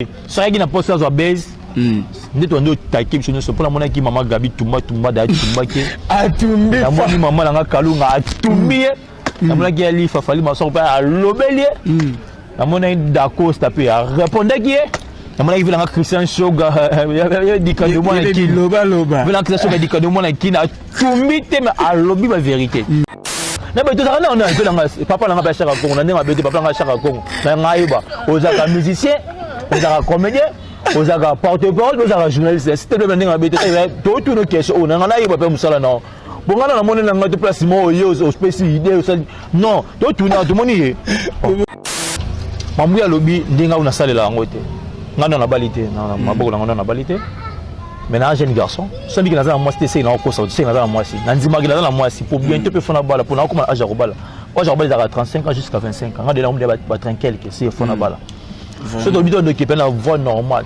Soki ayaki na posa azwa base nde tobandi otake biso nyonso mpo namonaki mama Gabi tumba tumba da atumbaki atumbi namoni mama na nga Kalunga atumbi ye namonaki ya Lifa Fally Masoko mpe alobeli ye namonaki Dacosta mpe arepondaki ye namonaki vila nga Christian Shoga dikando mwana Kin loba loba vila Christian Shoga dikando mwana Kin atumbi te mais alobi ba vérité na bato ozalaka nao na mpe nanga papa nanga mpe ashaka kongo na ndenge mabe te papa nanga ashaka kongo na ngai yeba ozalaka musicien ozalaka comédien ozalaka porte parole ozalaka journaliste s'il te plaît na ndenge mabe te totuna question oyo nanga nayeba mpe mosala nao bongana namoni na ngai te place moko oye opesi idée osali non totuna tomoni ye mambuya alobi ndenge ayo nasalela yango te ngai nano nabali te na maboko na ngai nano nabali te mais na jeune garçon soki naza na mwasi te seki nakokosa seki naza na mwasi nandimaki naza na mwasi po bientôt mpe fona bala po nakokoma na age ya kobala age ya kobala ezalaka 35 ans jusqu'à 25 ans nga dela ba 30 quelque si fona bala so tobi tondoki mpe na voie normale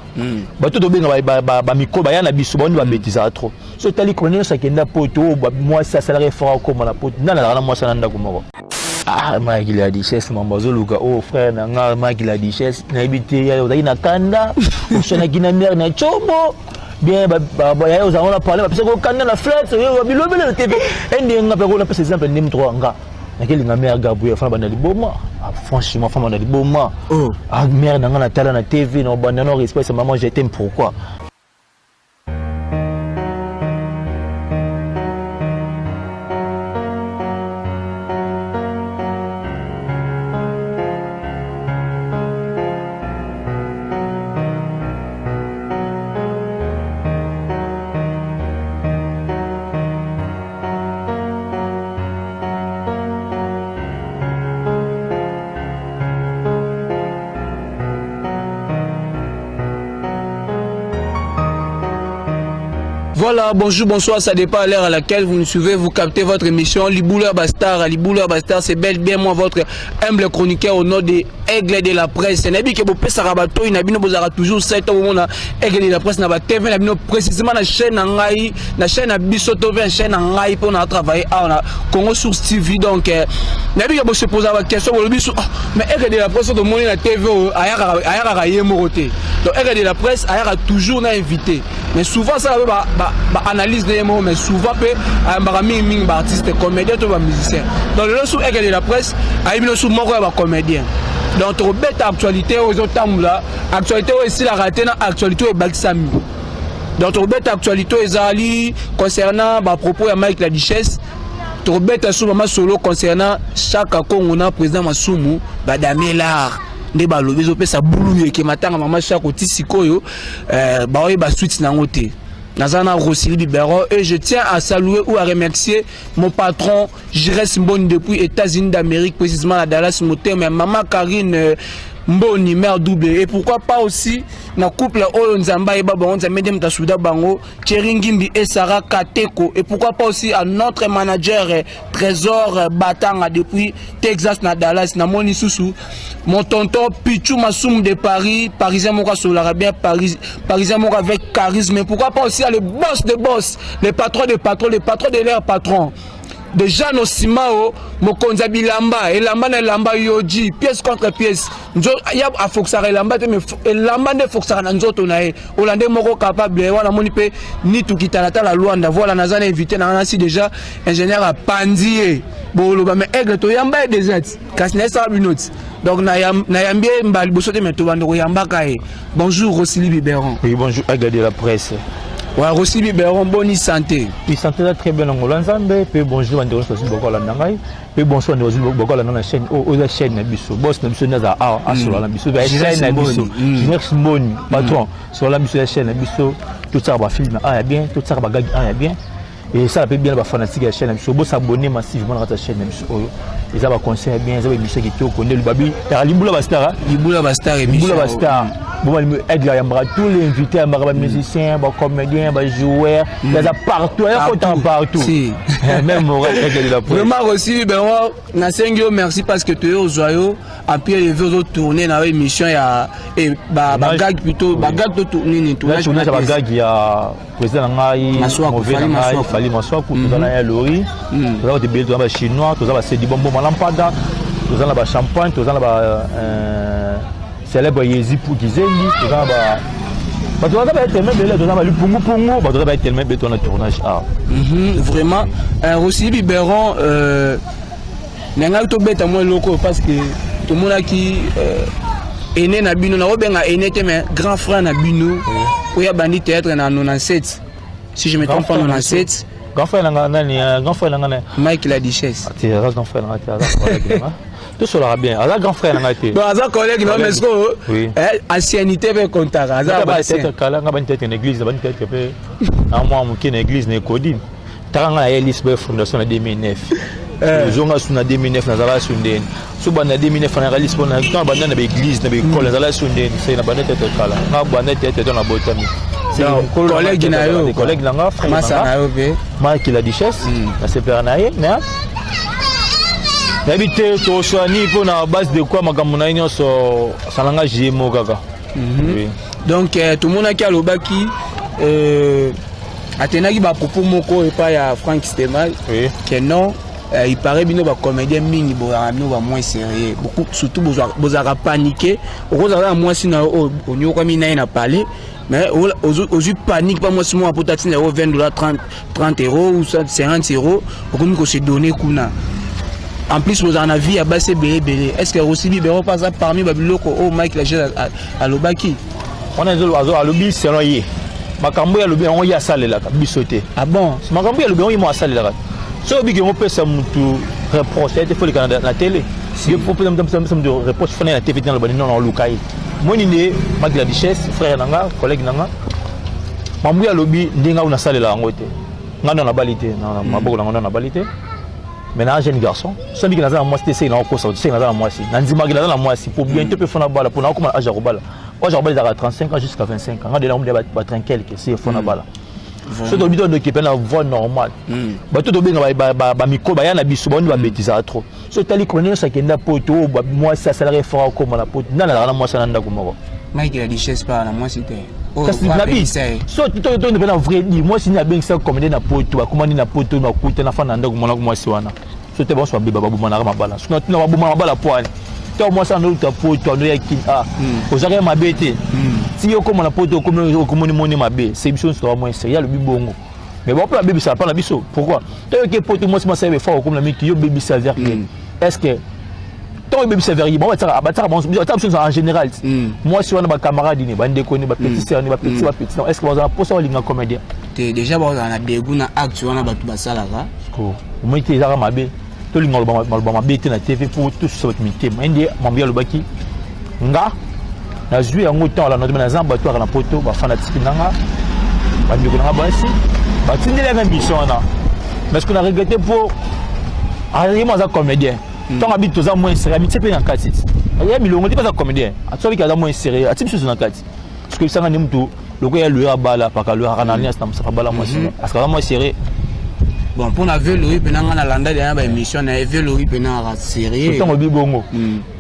bato tobenga bamikolo baya na biso baoni babetisaka trop so otali kona nyonso akenda poto oyo mwasi asalaka effort akoma na poto nani azalaka na mwasi na ndako moko ah Mike la Duchesse mambo azoluka oh frère na nga Mike la Duchesse nayebi te ozalaki na kanda oswanaki na mare na combo bien yaya ozalaka na parle bapesaki okanda na flex bilobele na tv ende nga mpe napesa exemple nde moto nga nakelinga mare Gabriel fana banda liboma franchement fana banda liboma ah mare na nga natala na tv na banda na respect sa maman je t'aime pourquoi. Voilà, bonjour, bonsoir, ça dépend à l'heure à laquelle vous nous suivez, vous captez votre émission Liboula Bastar, Liboula Bastar, c'est bel bien moi votre humble chroniqueur au nom de Aigle de la presse. Nabi ke bopesaka batoi na bino bozalaka toujours 7 ans bomona Aigle de la presse na ba TV na bino précisément na chaîne na ngai, na chaîne na biso to na chaîne na ngai mpo na travailler awa na Congo Source TV donc eh, nayebi ke bose posa ba question bolobi su oh, mais Aigle de la presse tomoni na TV oyo ayakaka ayakaka ye moko te. Donc Aigle de la presse ayaka toujours na invité. Mais souvent ça ba ba, ba analyse na ye moko mais souvent mpe ayambaka mingi mingi ba artiste comédien to ba musicien. Donc lelo su Aigle de la presse ayebi no su moko ya ba comédien. Donc tokobeta actualité oyo ezotambola, actualité oyo esilaka te na actualité oyo ebakisami. Donc tokobeta actualité oyo ezali concernant ba propos ya Mike la Duchesse. Tokobeta su mama solo concernant Chaka Kongo na président Masumu Badamelar nde balobi ezopesa bulu yeke matanga mama Chaka ti sikoyo euh, baoyeba suite nango te. Naza na Rosili Biberon et je tiens à saluer ou à remercier mon patron Jires Mboni depuis États-Unis d'Amérique, précisément à Dallas Moteur, mais maman Karine euh, Mboni, mère double. Et pourquoi pas aussi na couple oyo Nzamba et Bango, Nzambe nde moto asuda bango, Thierry Ngimbi et Sarah Kateko. Et pourquoi pas aussi à notre manager euh, Trésor euh, Batanga depuis Texas na Dallas, na moni susu, mon tonton Pichou Massoum de Paris, parisien moko asololaka bien Paris, parisien moko avec charisme. Et pourquoi pas aussi à le boss de boss, le patron de patron, le patron de leur patron. De Jean Osimao, mokonzi ya bilamba, elamba na elamba yoji, pièce contre pièce. Nzo ya afokisaka elamba te mais elamba nde efokisaka na nzoto na ye. Hollandais moko capable wana moni pe nitu kitalatala Luanda. Voilà naza na invité na nasi déjà ingénieur apanzi ye. Boloba mais aigle toyamba ye déjà ti. Kasi na esala bino ti. Donc na yambi ye mbala liboso te mais tobanda koyambaka ye. Bonjour Rosili Biberon. Oui, bonjour Aigle de la presse. Ouais, Rosili Biberon, bonne santé. Oui, santé là très bien Angola Nzambe, pe bonjour bandeko nyonso bazali bokolanda ngai, pe bonsoir bandeko bazali bokolanda na chaîne oyo oza chaîne na biso. Boss na biso nde aza awa asola na biso, ba chaîne na biso. Jires Mboni, patron, sola biso ya chaîne na biso, totiaka ba film ah ya bien, totiaka ba gag ah ya bien. Et ça peut bien ba fanatique ya chaîne na biso, bo s'abonner massivement na kati ya chaîne na biso oyo. Eza ba conseil ya bien, eza ba émission kitoko nde babi, ya libula ba star, Libula ba star émission. Libula ba star. Bon, aigle yambaka tous les invités, yambaka ba musiciens, ba comédiens, ba joueurs, yaza partout, ya kota partout. Si. Même moral aigle de la presse. Vraiment Rosili Biberon, nasengi yo merci parce que toye ozwa yo en pied levé ozo tourner na émission ya et ba ba gag plutôt ba gag to tourner nini tournage tournage ba gag ya président na ngai Maswaku, mauvais na Fally ngai Maswaku. Fally Maswaku toza na ya Lori toza bato ebele toza ba chinois toza ba Sedi Bombo Malampada toza na ba champagne toza na ba euh, Célèbre Yezi Pukizengi, toza na ba bato baza baye tellement ebele, toza na balipungupungu, bato baza baye tellement ebele, toza na tournage awa. Vraiment, Rossy Biberon, na ngai tobeta mwa eloko oyo parce que tomonaki aîné na bino, nakobenga aîné te, mais grand frère na bino oyo abandi théâtre na 97, si je me trompe pas, 97. Grand frère nanga nani? Grand frère nanga nani? Mike la Duchesse. Te, aza grand frère nanga te, aza collègue nanga, tosolaka bien, aza grand frère nanga te. Bon, aza collègue na, mais siko ancienneté mpe kontaka, aza théâtre kala. Nga bani théâtre na église, bani théâtre mpe na mwa moke na église na ekodi. Taka nga na ye liste boye, fondation na 2009, ozonga su na 2009, nazalaka su ndeni so banda 2009 nayaka liste mpo ntango banda na baéglise, na baécole, nazalaka su ndeni se na banda théâtre kala. Nga banda théâtre to na botami. Collègue na yo. Collègue na nga, frère. Masa na yo mpe. Mike la Duchesse, nasepelaka na ye, mais nayebi te toswani mpo na base de quoi. Makambo na ye nyonso asalanga jie mo kaka. Donc tomonaki alobaki, atenaki bapropos moko epai ya Frank Stemal que non, il paraît bino bacomédien mingi bozalaka bino bamoins sérieux, surtout bozalaka paniqué. Okozala na mwasi na yo oyo onyokwami na ye na palais, mais ozwi panique mpa mwasi moko apota ntina yango 20 dollars, 30, 30 euros ou 50 euros, okomi kose donner kuna. En plus bozala na vie ya basi ebele ebele. Est ce que Rossy Biberon mpe aza parmi babiloko oyo Mike Lagere alobaki? Wana alobi selon ye. Makambo oyo alobi yango, ye asalelaka biso te. Ah bon? Makambo oyo alobi yango, ye mo asalelaka. Soki obiki yango, opesa mutu reproche ete fo leka na télé, opesa mutu reproche fana na TV te. Naloba nini? Oluka ye moni nde Mike la Duchesse, frère na nga, collègue na nga. Mambo oyo alobi, ndenge ayo nasalela yango te. Nga ndo nabali te, na maboko na nga ndo nabali te, mais na jeune garçon, so ndiki naza na mwasi te, seki nakokosa, seki naza na mwasi. Nandimaki naza na mwasi po bientôt mpe fo nabala, po nakokoma na age ya kobala. Age ya kobala ezalaka 35 ans jusqu'à 25 ans. Nga dela ngomi ba 30 quelque, si fo nabala. So tobi tondoki mpe na voie normale, bato tobenga bamikolo baya na biso, bango nde babétisaka trop. So otali kona nyonso akenda poto, oyo mwasi asalaka effort akóma na poto, nani azalaka na mwasi na ndako moko? Mike la Duchesse mpe na mwasi te. Kasi nabi so tonde mpe na vrai di mwasi nini abengisa comédien na poto, bakóma nini na poto, bakuta na fanda na ndako mwana mwasi wana. So te, banso babeba, babomanaka mabala. So tuna babomana mabala po ani to mwasi ando uta poto, ando ya kini, ah, ozalaka ye mabe te ti yo okóma na poto, okomoni moni mabe. Se biso nyonso toka moins ye alobi bongo, mais bao mpe babebisaka mpa na biso. Pourquoi toyoki poto mwasi mwasi ayebe fa okomi na miki, yo bebisa vers ye? Est ce que ntango ebebisa vers ye, bango batiaka biso en général, mwasi wana, bacamarade ne, bandeko ne, bapetit sœur ne, bapetit bapetit, est ce que bazala mposa balinga comédien? Te, déjà bazala na dégoût na acte wana bato basalaka. Omoi te, ezaka mabe. Tolinga maloba mabe te na TV mpo tosusa bato mitema. Ye nde mambo ye alobaki, nga nazwi yango ntango alanda te. Naza bato aka na poto, bafanatike nanga, bandeko nanga basi batindelaka mission wana, mais ce que na regrette mpo ye mo aza comédien. Ntango abi toza moins sérieux, amitie mpe na kati ti ya milongo te mpe aza comédien. Atiobiki aza moins sérieux, atie misusu na kati, parce que bisanga nde mutu lokola ya loyer abala paka loyer na alliance na mosaka, abala mwasi parce que aza moins sérieux. Bon, mpona velori mpena, nga nalanda deya baémission na ye, velori mpena aka sérieux. Ntango obi bongo,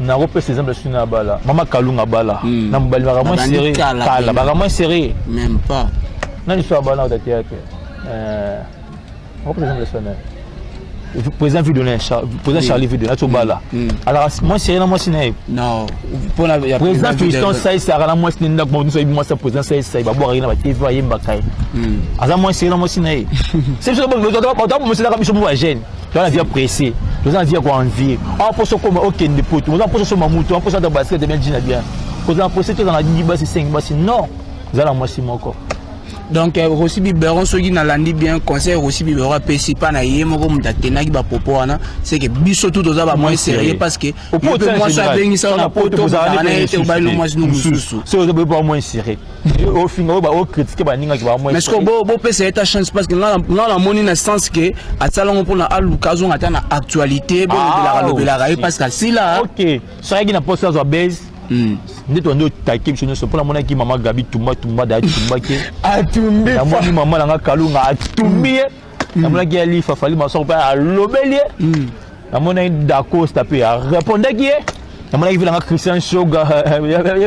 nakopesa exemple soki na bala mama Kalunga, bala na mobali, baka moins sérieux kala, baka moins sérieux. Même pas. Nani so abala ota théâtre? Nakopesa exemple so nani? Président Vidonné, président Charlie Vidonné ato bala, alaka moins sérieux na mwasi na ye. Non, mpona président Fiston Saïs aka na mwasi na ndako nyonso. Ayebi mwasi ya président Saïs, babwakaki na batv, ayembaka ye, aza moins sérieux na mwasi na ye. Se biso bamoselaka biso mo bajeune, toza na vie ya pressé, toza na vie ya koenvier. Awa mposo okoma okende poto, oza mposo osomba mutu, mposo ata basket bien, jina bien, kozala pressé, toza na 10 basi, 5 basi, non, eza na mwasi moko. Donc Rossy Biberon, soki nalandi bien, conseil Rossy Biberon apesi mpa na ye moko, moto atenaki bapropos wana, c'est que biso tu toza bamoins sérieux, parce que mpe mwasi abengisaka na poto na ye te, obali mwasi no mosusu. Soki oza boye moins sérieux, ofinga oyo, ocritiquer baningaki ba moins. Mais ce que bopesa ye ta chance, parce que nga namoni na sens que asalango mpona aluka azonga ata na actualité, bolobelaka lobelaka ye, parce que asila. Ok, so ayaki na poste azwa base nde tobandi otake biso nyonso, mpo namonaki mama Gabi tumba tumba da atumbaki. Atumbi. Namoni mama nanga Kalunga atumbi ye, namonaki ya Lifa Fali Masoko mpe alobeli ye, namonaki Dacosta mpe arépondaki ye. Namonaki vila nga Christian Shoga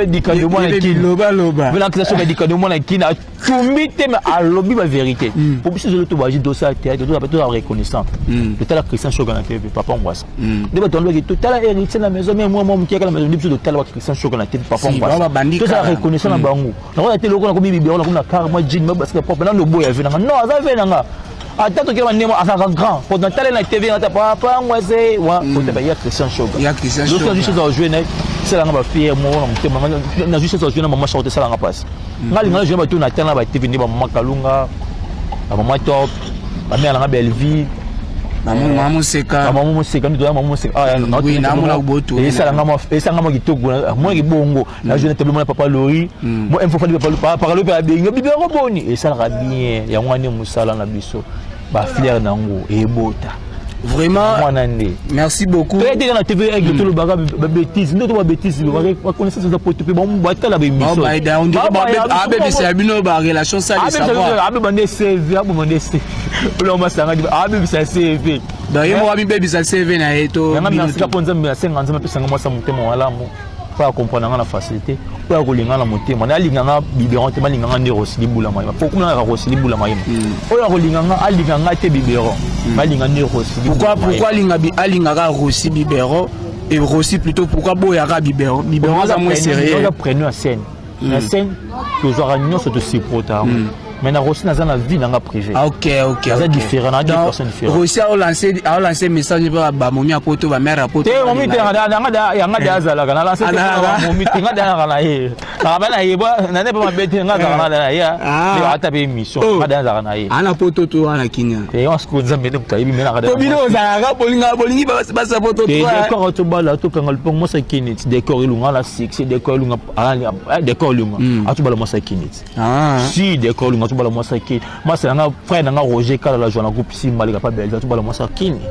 dikando mwana kin. Loba loba. Vila Christian Shoga dikando mwana kin atumbi te mais alobi ba vérité. Po biso zolo to baji dosa théâtre to to reconnaissant. Totala Christian Shoga na TV papa Ngwasa. Nde bato balobaki totala héritier na maison mais moi moi mokiaka na maison nde biso totala ba Christian Shoga na TV papa Ngwasa. Tozala reconnaissant na bango. Nakoya te lokola nakomi bibero nakomi na car moi jean moi basket propre nano boya vie nanga. Non aza vie nanga. Ata tokela bandemo azalaka grand po natale na tv ata papa ngwase wa kotaba ya Christian Shoga. Ya Christian Shoga. Nazwi chose à jouer na esalanga ba fier moko na motema nazwi chose à jouer na mama Charlotte esalanga mpasi. Nga linga na jouer bato na tala na ba TV nde ba mama Kalunga, ba mama Top, ba mère nanga Bellevue. Mama Moseka. Mama Moseka nde toza mama Moseka. Ah, oui, namona boto. Esalanga mwa kitoko, mwa kibongo. Na jouer na tableau mona papa Lori. Moi info fali papa papa Lori pe abengi bibero boni esalaka bien yango wana mosala na biso. Ba flair nango ebota. Vraiment, mwana nde. Merci beaucoup. Peut être na TV aigle to lobaka ba bêtise, nde to ba bêtise, ba connaissance za poto pe ba batala ba émission. Ba ba on dirait ba abebisa bino ba relation ça le savoir. Abe bande CV, abe bande CV. Ola masanga abe bisa CV. Donc ye moko amibebisa CV na ye to. Yanga merci ka ponza nzambe asenga nzambe apesa nga mwasi motema malamu. Po comprendre nga na facilité. Oyo akolinga na motema, na alinga nga biberon te, malinga nga nde Rosili Bula Mayema. Po kuna na Rosili Bula Mayema. Oyo akolinga nga, alinga nga te biberon. Malinga nde Rosili. Pourquoi alinga alinga ka Rossi biberon et Rossi plutôt pourquoi boyaka biberon? Biberon aza moins sérieux. Oza prénom ya scène. Na scène tozwaka nyonso tosupporta yango. Mais na Rossi naza na vie nanga privé. Ah, ok, ok. Aza différent, na deux personnes différentes. Rossi a lancé message ba ba momi ya poto ba mère ya poto. Te momi te yanga da yanga da azalaka na lancé te ba momi te nga da yanga na ye. Na ba na ye ba na ne ba mabe te nga azalaka na ye. Ah. Ata be émission nga da azalaka na ye. Ana poto to ana kinya. Te on se nzambe nde moto ayebi me naka da. To bino ozalaka bolinga bolingi ba ba sa poto to. Décor to bala to kanga lupongo mwasa kinit décor elunga la succès décor elunga décor elunga. Atubala mwasa kinit. Si décor elunga atubala mwasa kinit. Mwasa nanga frère nanga Roger Kala la joie na groupe Simba leka pa Belgique atubala mwasa kinit.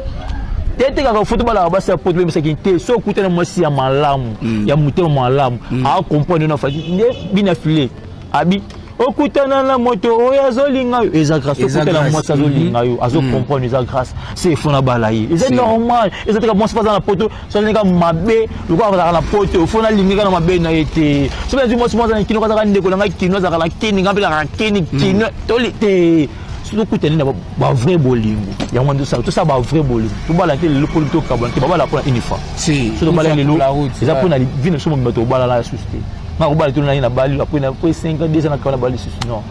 Te te kaka foto bala basi ya poto bemisa kini te so okutana mwasi ya malamu ya motema malamu a comprendre na fati nde bina filet abi okutana na moto oyo azolinga yo eza grâce okutana mwasi azolinga yo azo comprendre eza grâce c'est fo na bala ye eza normal eza teka mwasi aza na poto so azalaka mabe lokola azalaka na poto fo nalingi kaka na mabe na ye te soki nazwi mwasi moko aza na kino azalaka ndeko na ngai kino azalaka na kini ngai mpe nazalaka kini kino toli te soki tokutani na ba vrai bolingo yango wana tosala tosala ba vrai bolingo tobala te lelo polo tokabwana te babala mpona une fois soki tobala lelo eza mpona vie na biso mobimba tobalala lisusu te nga kobala te naye na bali après na après 5 ans 2 ans na bali lisusu non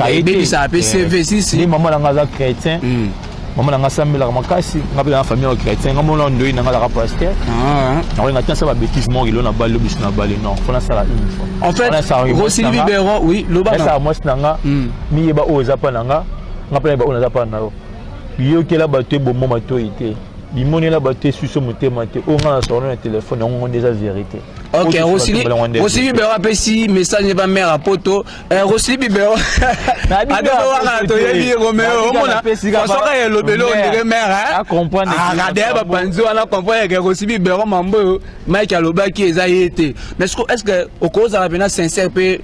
ebebisaka mpe CV sisi nde mama na nga aza chrétien mama na nga asambelaka makasi nga mpe na famille ya chrétien nga mona ndoi na nga azalaka pasteur nakolinga te nasala babétise moko elo na bali lobiso na bali non fo nasala une fois en fait Rosili Biberon oui loba nasala mwasi na nga miyeba oyo eza mpa na nga nga mpe nayeba oyo naza mpa na yo biyokela bato ebombo matoi te bimonela bato esuso motema te oyo nga na solo na telefone yango nde eza vérité. Ok, Rosili Biberon apesi message ba mère ya poto. Rosili Biberon ata wana toyebi Romeo omona façon elobeli on dirait mère hein. Ah kadea bapanzi wana comprendre que Rosili Biberon mambo oyo Mike alobaki eza ye te. Mais est-ce que okozala pena sincère pe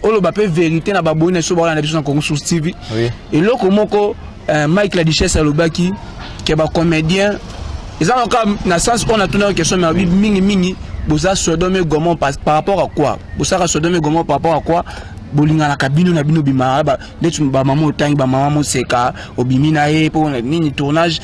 oloba pe vérité na baboyi na biso baolanda biso na Congo Source TV. Eloko moko Mike la Duchesse alobaki ke ba comédien eza kaka na sens oyo natunaka question mais alobi mingi mingi boza Sodome et Gomorrhe par rapport à quoi? Bosaka Sodome et Gomorrhe par rapport à quoi? Bolinganaka bino na bino bimaka neti ba mama otangi ba mama moseka obimi na ye po nini tournage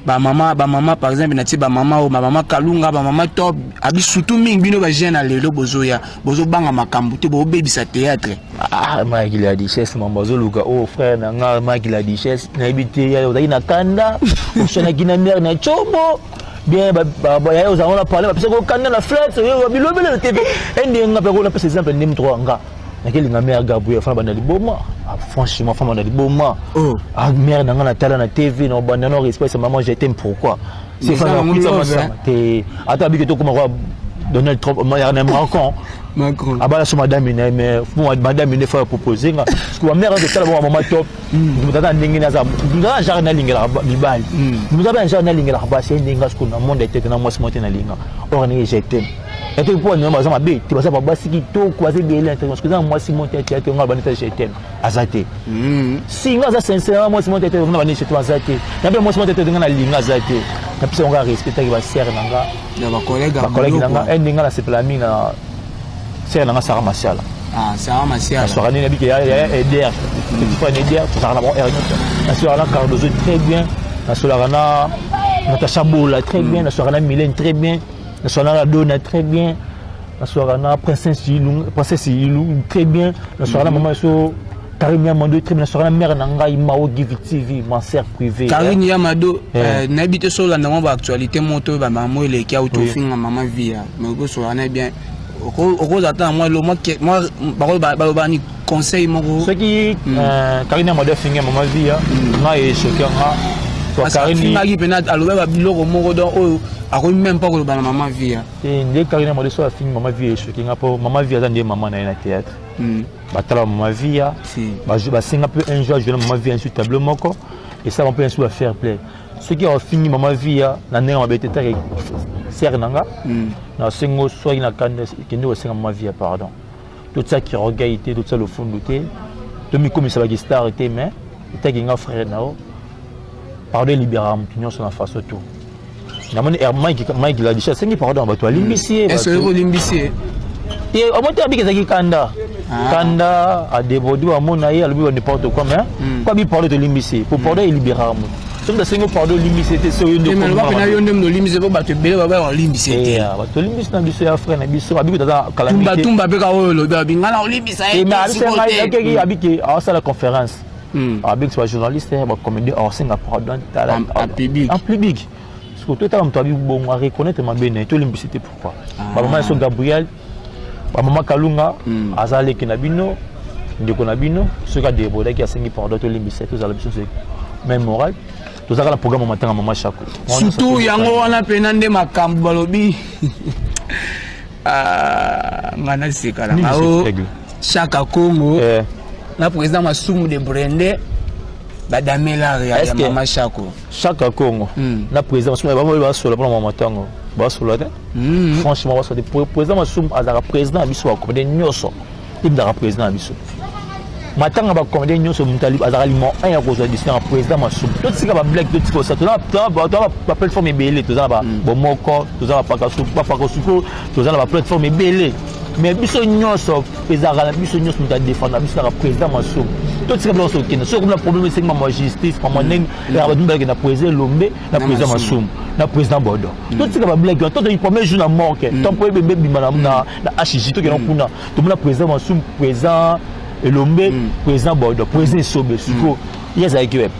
ba mama ba mama par exemple natie ba mama oyo ba mama Kalunga ba mama Top abi surtout mingi bino ba jeune ya lelo bozoya bozobanga makambo te bobebisa théâtre. Ah Mike la Duchesse mambo azoluka oh frère na nga Mike la Duchesse nayebi te ya ozalaki na kanda oswanaki na mère na tshombo bien yaya ozalaka na parle bapesaki okanda na flex bilobele na TV ende nga mpe napesa exemple nde moto nga nakelinga mère Gabriel fana banda liboma franchement fana banda liboma ah mère na nga natala na TV na banda na respect sa maman je t'aime pourquoi c'est fana masanga te ata bike tokoma kwa Donald Trump na Macron Macron abala so madame na mais madame ne fa proposer nga parce que ma mère azotala bongo mama top moto aza ndenge naza moto aza genre nalingelaka mibali moto aza genre nalingelaka basi ye ndenge siko na monde etete na mwasi moko te nalinga or ndenge je t'aime. Ete mpo na baza mabe te, baza babasi kitoko, baza ebele na théâtre. Eza mwasi moko ya théâtre nga bandi je t'aime aza te. Si nga aza sincère, mwasi moko ya théâtre nga bandi je t'aime aza te. Na mpe mwasi moko ya théâtre nga nalinga aza te. Napesa yango respect taki basere na nga, ya bacollègue, bacollègue na nga. Ende nga nasepela mingi na sere na nga Sara Masiala. Ah, Sara Masiala. Naswaka nini, nabiki ya Eder, petit frère Eder, tozalaka na bango aire nyonso. Naswaka na Cardozo très bien, nasolaka na Natacha Bola très bien, naswaka na Mylène très bien, naswaka na Dona très bien, naswaka na Princesse Ilu, Princesse Ilu très bien, naswaka na mama so Karine Yamado très bien, naswaka na mère na ngai Mao Givi TV, ma sœur privée. Karine Yamado, nayebi te so olanda mwa baactualité moko to bamamo eleki auti ofinga mama Via, mais okosola na bien, okozala ata na mwa elo mwa baloba ni conseil moko. Soki Karine Yamado afingi mama Via, ngai echoquer nga. Afingaki mpena, aloba babiloko moko donc oyo akoki même pas koloba na mama Via. Nde Karine Yamado so afingi mama Via, echoquer nga, mpo mama Via aza nde mama na ye na théâtre. Batala mama Via, basenga mpe un jour ajoue na mama Via sur tableau moko, esala mpe nsu bafair play. Soki afingi mama Via na ndenge mabe te, take sere na nga nasengo, soki na kanda, kende kosenga mama Via pardon. Totiaki orgueil te, totia lofundu te, tomikomisa baki star te, mais etaki nga frère na yo, pardon elibéraka motu nyonso na façon tout. Namoni Mike Ladisha asengi pardon na bato, alimbisi ye. Olimbisi ye? Te, omoni te, abiki ezalaki kanda, kanda adébordé, bamona ye alobi ba n'importe quoi, mais quoi, abi pardon, tolimbisi ye, po pardon elibéraka motu. Soki asengi pardon, olimbisi te, so yo nde mpena yo nde moto olimbisi, po bato ebele baba olimbisi te. Bato olimbisi na biso ya frère na biso, abiki toza calamité. Mpe kaka oyo olobi, abi nga na olimbisa ye. Abiki abiki aosala conférence, abengisi bajournaliste, bacomédien, aosenga pardon en public. Parce que totala moto abi bongo, areconnaître mabe na ye, tolimbisi te, pourquoi? Bamama so Gabriel, bamama Kalunga, aza leki na bino, ndeko na bino. Soki adébordaki, asengi pardon, tolimbisa, tozala biso même moral. Tozalaka na programme matanga mama Chako. Surtout yango wana mpena nde makambo balobi nga naseka na ngao. Chaka Congo na président Masumu de Brende badamelare ya mama Chako. Chaka Congo na président Masumu bango basola mpona mama ntango basola te. Franchement basola te. Président Masumu azalaka président na biso bacomédien nyonso, te azalaka président na biso. Matanga bacomédien nyonso, moto azalaka limo 1 ya kozwa décision ya président Masumu. Totika bablague, totika osala. Toza baplateforme ebele, toza na bomoko, toza bapakasuko, toza na baplateforme ebele, mais biso nyonso ezalaka na biso nyonso, moto adéfendre na biso kaka président Masumu. Totika biloko nyonso okende. Soki komona problème, esengi mama justice, mama ndenge ezalaka, bato mibale na président Elombe, na président Masumu, na président Bodo. Totika bablague wana. Totoki premier jour na morgue to mpo ebembe ebima na HJ, tokenda kuna, tomona président Masumu, président Elombe, président Bodo, président Esobe. Siko ye azalaki web,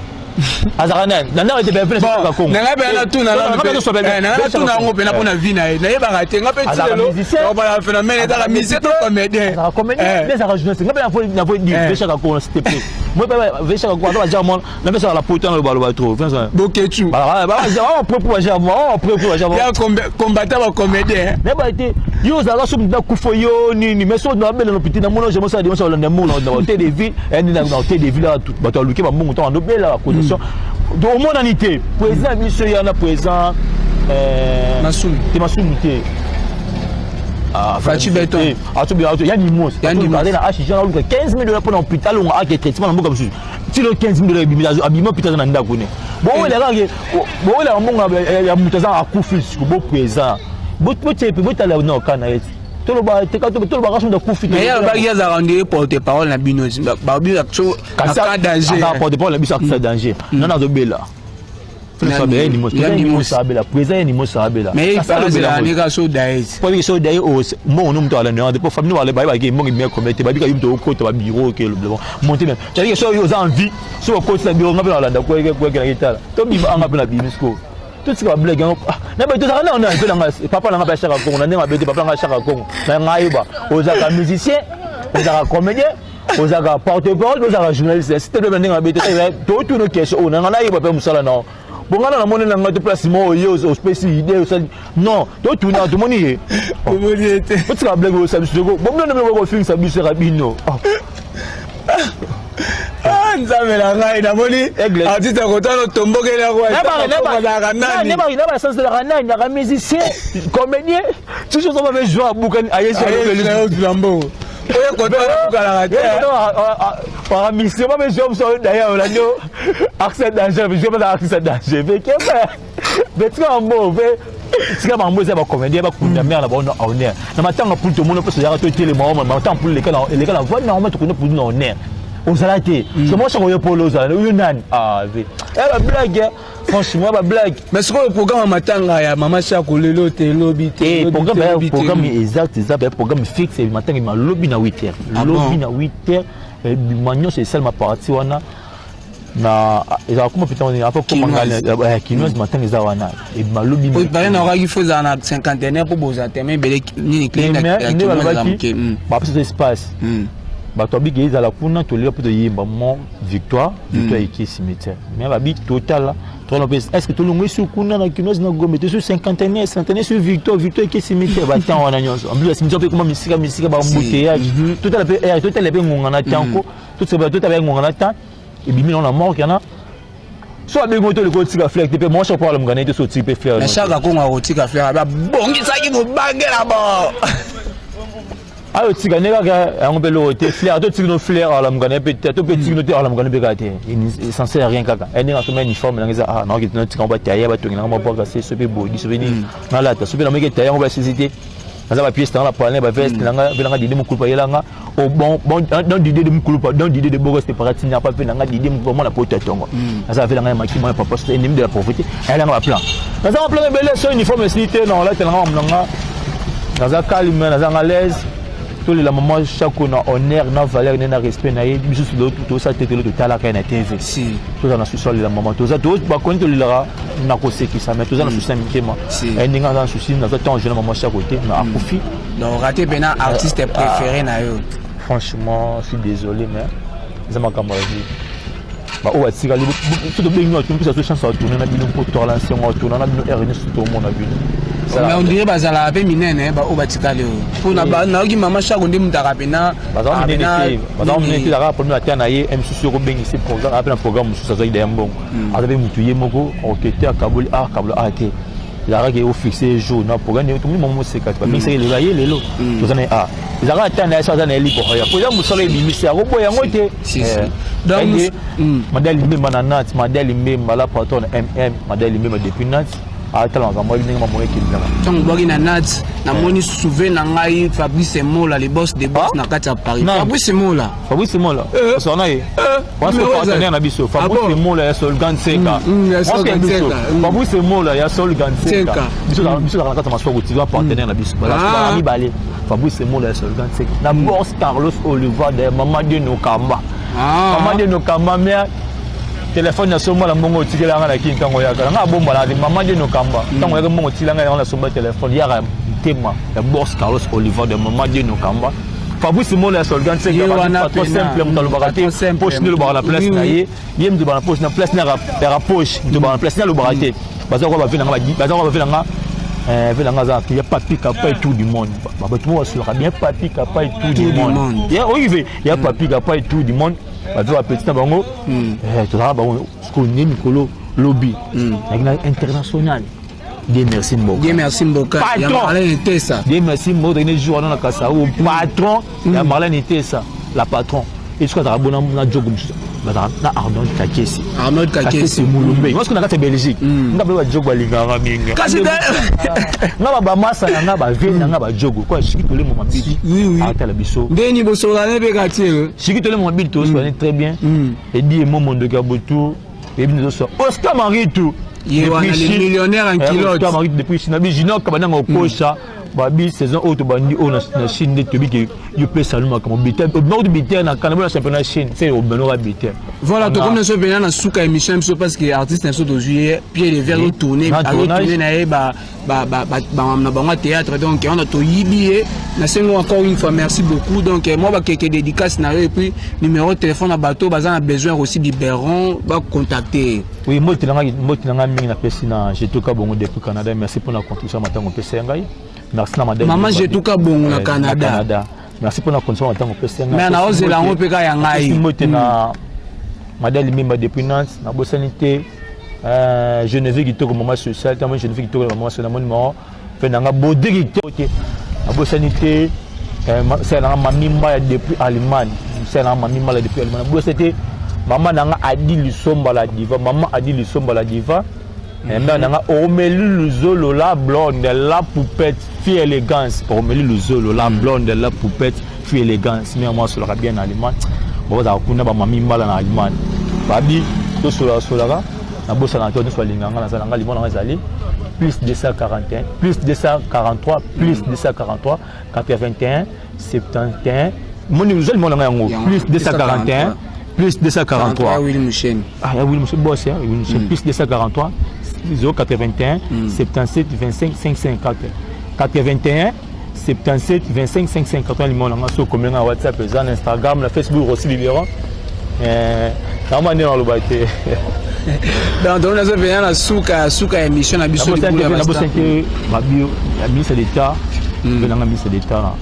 azalaka nani na ndako ete? Kongo nanga mpe natuna natuna yango mpena mpona vie na ye, nayebaka te. Nga mpe ti lelo obala phénomène, ezaka musicien to comédien? Comédien, ezaka journaliste. Nga mpe navo dire vechaka Kongo, s'il te plaît. Moi mpe vechaka Kongo aza baja mona na mpe la poto na lobaloba trop. Boketu. Ya combattant bacomédien. Nayeba te yo ozalaka so motu nakufa yo nini, mais so nabela na hôpital, namona jamais osala dimanche olanda mbongo na hôtel de ville, na hôtel de ville, bato aluki bambongo ntango andobela bacotisation, omonani te. Président biso ya na président Masumu. Te, Masumu te. Faci Beton. Ya Nimos na HG, aluka 15 000 $ mpona hôpital, ongo ake traitement na mboka mosusu. Tilo 15 000 $ ebimi, abimi hôpital, aza na ndako ne. Bowelaka bowelaka mbongo ya moto aza akufi. Siko bo président, botie mpe botala na oka na ye ti toloba tolobaka so moto akufi. Mais ye alobaki azalaka ndenge porte parole na bino, babi so na cas danger. Porte parole na biso akisa danger nano azobela abela, président ye Nimos abela. Mais ye so daye. Po so daye, mbongo no moto alanda te, po famille bayebaki mbongo ebimi combien te. Babika yo moto okota babiro oke monte même, c'est-à-dire so yo oza en vie, so okoti na biro, nga mpe na alanda kwekena kitala tobima anga mpe na bimi. Sikoyo totika bablague yango na bato. Tozalaka nao mpe nanga papa nanga mpe Ashaka Kongo na ndenge mabe te. Papa nanga Ashaka Kongo na ngai, yeba ozalaka musicien, ozalaka comédien, ozalaka porte parole, ozalaka journaliste, s'il te plaît. Na ndenge mabe te, totuna question oyo nanga nayeba mpe mosala nao. Bon, nga na namoni na ngai te place moko oye opesi idée osali. Non, totuna, tomoni ye. Tomoni ye te. Otika blague osala biso, bomino nde kofingisa biso eka bino. Ah, Nzambe na ngai, namoni artiste akotana otombokeli yango azalaka nani? Nani nani? Naka musicien, comédien, toujours soki babe jour abukani ayesi. Mbongo oyo kotana abukanaka te. Aka musicien babe jour mosu d'ailleurs olandi artiste danger, jour baza artiste danger pe keba pe tika mbongo pe tika bango. Eza bacomédien, bakunda mare na bango na honneur na matanga pulu. Tomoni mpe soyaka totelema matanga pulu eleka na voie normal, tokunda pulu na honneur. Ozala te somo soko yo polo ozala yo nani? Ah ve ya bablague, franchement bablague. Mais sikoyo programme ya matanga ya Mama Shako, lelo te, elobi te? Programme exact eza programme fixe. Matanga ebima lobi na 8 heures, lobi na 8 heures. Ebima nyonso esalema parti wana na ezala kuma pita apo koma Kinoise. Matanga eza wana, ebima lobi. Pare na okaki fo ezala na cinquantenaire mpo bozala teme ebele nini. Nde balobaki bapesa espace, bato babiki ezala kuna, tolela mpo toyemba mo Victoire, Victoire eki cimetière. Mais babi totala tokona mpe est ce que tolongo esu kuna na Kinoise na Gombe tosu cinquantenaire, cinquantenaire sur Victoire, Victoire eki cimetière. Batemps wana nyonso, en plus bacimetière mpe ekoma misika misika, baembouteillage. Totala mpe, totala mpe ngonga na tanko, totala mpe ngonga na temps ebimi nango na morgue yana. So abengi to oliko otika fleur te mpe mwasi akoala mokana ye te. So otiki mpe fleur. Mais Chaka Kongo akotika fleur, babongisaki kobangela bo. Ayo tika nde kaka yango mpe eloko te. Fleur to tiki no fleur, alamuka na ye mpe te. To mpe tiki no te, alamuka na mpe kaka te. Essentiel ya rien kaka ndenge asomba uniforme nanga eza ah naoki tika ngo bataye batongi nanga mabwaka se so mpe bodi so mpe nini nalata so mpe namoki etaye yango basisi te. Naza bapièce nanga na palin, baveste nanga mpe nanga Dide Mokulupa ayelanga. Oh bon bon, dans Dide de Mokulupa, dans Dide de Bogos parati na pa mpe nanga Dide Mokulupa mwana poto ya tongo. Naza mpe nanga ya maki mwana papa ennemi de la pauvreté ayelanga baplan. Naza baplan ebele. So uniforme esili te na olata nanga mamu nanga. Naza calme, naza nga l'aise. Tolela Mama Shako na honneur, na valeur ne, na respect na ye. Biso tosala te, tolo totalaka ye na TV. Toza na susi alela mama. Toza bakoni, tolelaka na kosekisa, mais toza na susi na mitema. Ndenge aza na susi, naza ntango jeune Mama Shako te, mais akufi. Donc raté mpena artiste préféré na yo. Franchement, je suis désolé, mais eza makambo ya vie. Baoyo batikali so tobengi bato, mpesa so chance atourne na bino mpo toala nsengo atourne na bino heure nyonso tomona bino. Mais on dirait bazalaka mpe minene, baoyo batikali oyo, mpo nayoki Mama Shako nde mutaka mpena. Bazala minene te, bazala minene te. Ezalaka problème ata na ye mosusu okobengisi programme ape na programme mosusu azwaki daya mbongo. Aza mpe motu ye moko okete akaboli akabola a te. Ezalaka ke ofixe jour na programme, tomoni mama moseka te, babengisaki lelo, aye lelo. Toza na ye a ezalaka ata na ye so aza na ye libre ya po eza mosala ebimisi akoboya yango te. Madali Mbemba na Nat, Madali Mbemba la patronne, mm Madali Mbemba depuis Nat atala makambo ayebi ndenge mamoyo ekendaka. Ntango obwaki na Nat, namoni souve na ngai Fabrice Mola, le boss de boss na kati ya Paris, Fabrice Mola. Fabrice Mola osala na ye partenaire na biso, Fabrice Mola ya Solgan Seka, biso Fabrice Mola ya Solgan Seka. Biso biso na kati ya masuwa kotiva partenaire na biso bala mibale, Fabrice Mola ya Solgan Seka na Bourse Carlos Oliver de Mama de Nokamba, Mama de Nokamba. Mais telefone nasomba na mbongo otikelanga na kini ntango oyaka nanga abombana te. Mama de Nokamba, ntango oyaka, mbongo otikelanga yango nasomba telefone yaka motema ya Bourse Carlos Oliver de Mama de Nokamba. Fabrice Mola ya Solgan Seka, trop simple, moto alobaka te, poche nde elobaka na place na ye. Ye moto na poche, na place ya poche, moto na place nde alobaka te. Baza kwa bave nanga, baza kwa bave nanga, ve nanga aza ya Papi Kapa et tout du monde. Bato mo basolaka bien, Papi Kapa et tout du monde ya oyive ya Papi Kapa et tout du monde. Bato bapetit na bango tozalaka bango sikoyo nde mikolo lobi naki na international. Dieu merci Mboka. Dieu merci Mboka. Ya Marlène Tessa. Dieu merci Mboka tokende jour wana na Kasau. Patron ya Marlène Tessa, la patron. Et soki azalaka bona na jogo mosusu bazalaka na Arnold Kakesi. Arnold Kakesi Mulumbe. Moi soki na kati ya Belgique. Nga mpe bajogo balingaka mingi. Kasi nga bamasa na nga bave na nga bajogo. Kwa Shiki Tolemo Mabidi. Oui. Atala biso. Ndeni bosola ne be quartier. Shiki Tolemo Mabidi to soigner très bien. Et dit Momo Ndoka Botu. Et bien so Oscar Maritu. Ye wana le millionnaire en culotte. Oscar Maritu depuis Chine. Bi Junior Kabananga okosha. Babi saison oyo tobandi oyo na Chine nde toyebi ke yo mpe salu makambo biter obimaki biter na kana bona championnat Chine se obenoka biter. Voilà, tokomi na so mpena na suka émission biso, parce que artiste na biso tozwi ye pied de verre otourne, azotourne na ye bamama na bango ya théâtre. Donc wana toyibi ye nasengo. Encore une fois, merci beaucoup. Donc mwa bakeke dédicace na yo et puis numéro de téléphone na bato baza na besoin aussi biberon bacontacte. Oui, mbote na ngai mingi napesi na Jetuka Bongo depuis Canada. Merci mpona contribution matango opesa ngai. Merci na madame. Mama Jetuka Bongo na Canada, Canada, merci mpona contribution matango opesa ngai. Mais naozela yango mpe ka ya ngai. Mbote na Madame Limemba depuis Nantes, nabosani te Geneviève Kitoko, mama sociale, tamoni Geneviève Kitoko, mama sociale, namoni mama mpe nanga Bode Kitoko te, nabosani te sala nanga Mami Mbala depuis Allemagne, sala nanga Mami Mbala depuis Allemagne, nabosani te mama nanga Adi Lisomba la diva, mama Adi Lisomba la diva, mère nanga Romélie Luzolo la blonde, la poupette, fille élégance, Romélie Luzolo la blonde, la poupette, fille élégance, mère moi asolaka bien na Allemagne, bozalaka kuna bamami Mbala na Allemagne, babi tosolaka solaka, nabosana te nyonso balinga nga, naza nanga limona nga ezali plus 241 plus 243 plus 243 81 71, moni ozali limona nga yango plus 241 plus 243. Willy Musheni. Ah, ya Willy Musheni boss, hein, Willy Musheni. Plus 243 081 77 25 554, 81 77 25 554, limona nga. So okomi nga na WhatsApp, eza na Instagram, na Facebook aussi, Libéron nama nde naloba te. Donc tokomi nazo mpenza na suka ya suka ya émission na biso. Nabosani te babi ya ministre d'État mpe nanga ministre d'État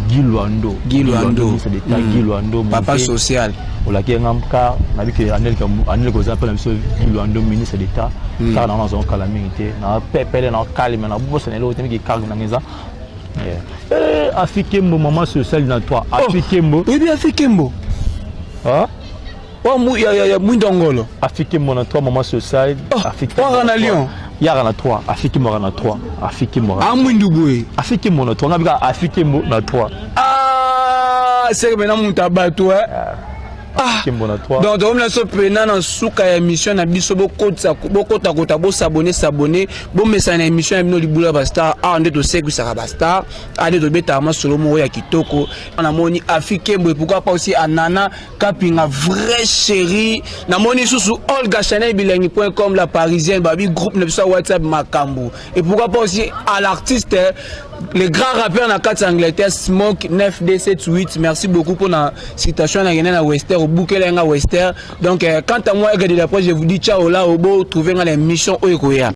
Guy Luando. Guy Luando. Ministre d'État Guy Luando. Papa social. Olaki nga car nabi ke anel koza mpe na biso Guy Luando, ministre d'État, kaka nanga nazongo kala mingi te, na pepele na kalime na bosana eloko te mingi, kar nanga eza Afikembo, mama sociale na toi, Afikembo. Oyebi Afikembo? Ah? Oyo ya mwindo ngolo. Afikembo na 3, mama sociale. Waka na Lyon. Yaka na 3, Afikembo na 3, Afikembo. Amwindu boye. Afikembo na 3, nga bika Afikembo na 3. Ah, seke mena moto abato. Afikembo na 3. Donc tokomi na so mpena na suka ya émission na biso. Bokotakota, bosabonner, sabonner, bomesana na émission ya bino Libula ya Bastar. Awa nde tosekwisaka bastar, awa nde tobetaka masolo moko ya kitoko. Namoni Afikembo et pourquoi pas aussi Anana Kapinga, vrai chéri. Namoni lisusu Olga Chanel Bilengi.com, la parisienne, babi groupe na biso ya WhatsApp makambo, et pourquoi pas aussi à l'artiste, le grand rappeur na kati ya Angleterre, Smoke 9D78. Merci beaucoup pour la citation na na Wester, obukela nga Wester. Donc quant à moi, Aigle de la presse, je vous dis ciao. Là obo trouver nga l'émission oyo ekoya.